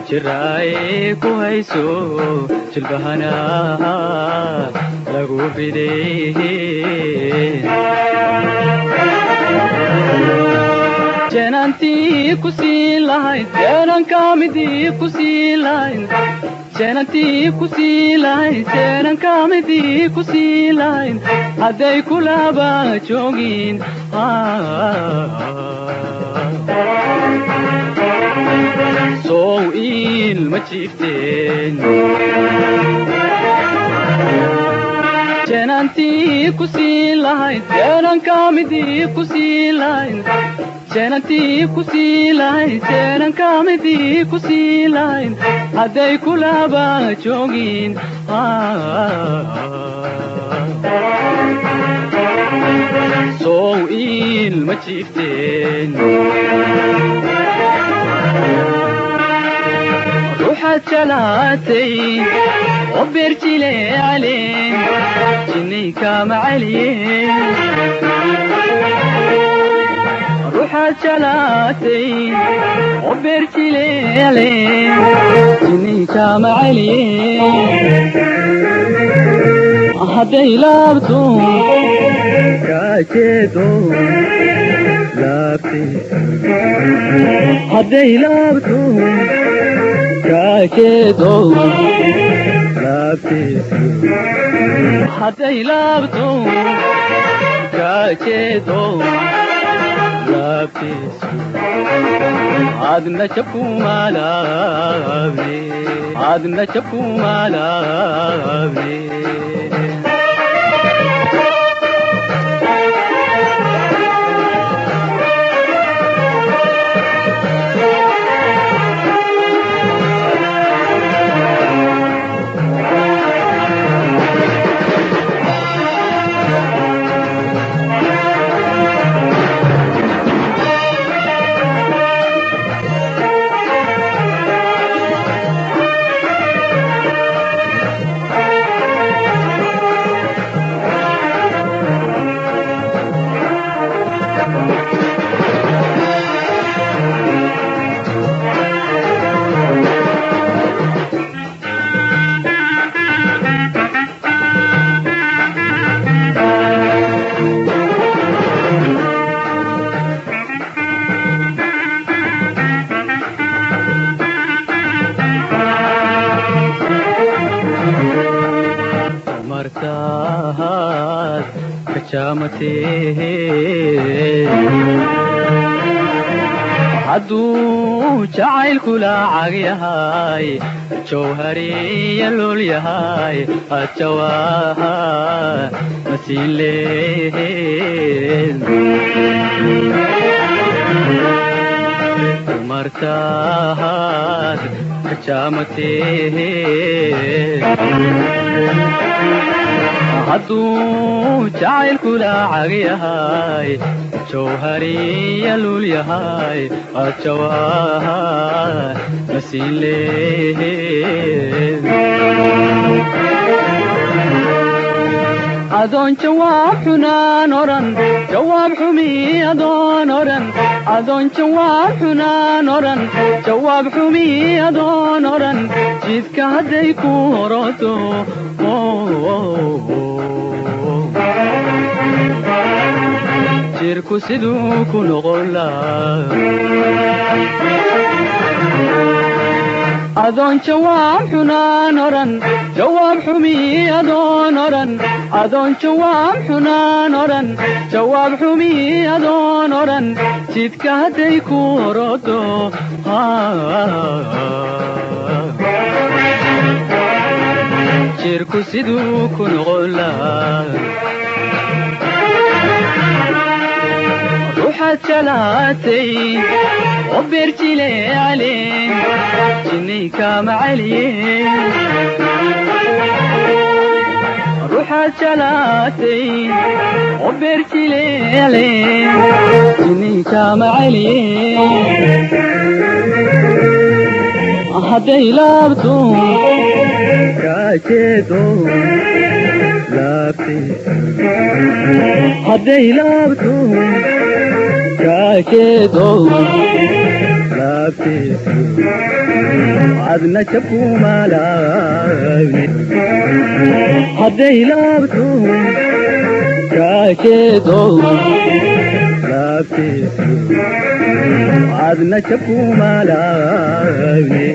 Jiray ku hayso jilbahana lagu fiday jeenantii ku sii lahayd jeenanka midii ku sii lahayd jeenantii ku sii lahayd jeenanka midii ku sii lahayd hadday kulaba joogin sow ilma jiifteen jeenantii ku sii lahayd jeenanka midii ku sii lahayd jeenantii ku sii lahayd jeenanka midii ku sii lahayd hadday kulaba joogin sow ilma jiifteen ruuxaad jalaatay oo beerjileecale jinnay kaama celiye ruuxaad jalaatay oo beerjileecale jinnay kaama celiye hadday laabto kaajeedo laabtiisu hadday laabto kaajeedo laabtiisu hadday laabto kaajeedo laabtiisu adna jabkumaalaabne adna jabkumaalaabne. Hadduu jacaylku lacag yahay jawhariya lul yahay ajawaha masiin lehen martaad kajaamatee hadduu jacaylku lacag yahay jawhariya lul yahay ajawaha masiin lehen adoon jawaab xunaan odhan jawaab xumi adoon odhan adoon jawaab xunaan odhan jawaab xumi adoon odhan jidka hadday ku horoto jirku siduu ku noqon lahaa. Adoon jawaab xunaan odhan, jawaab xumi adoon odhan, adoon jawaab xunaan odhan, jawaab xumi adoon odhan, jidka hadday ku orodo, jirku siduu ku noqon lahaa? Ruuxaad jalaatay oo beerjileecale, jinnay kaama celiye. Ruuxaad jalaatay oo beerjileecale, jinnay kaama celiye. Hadday laabto kaajeedo laabtaysa, hadday laabto kaajeedo laabtaysa, adna jabkumalaabne. Hadday laabto kaajeedo laabtaysa, adna jabkumalaabne.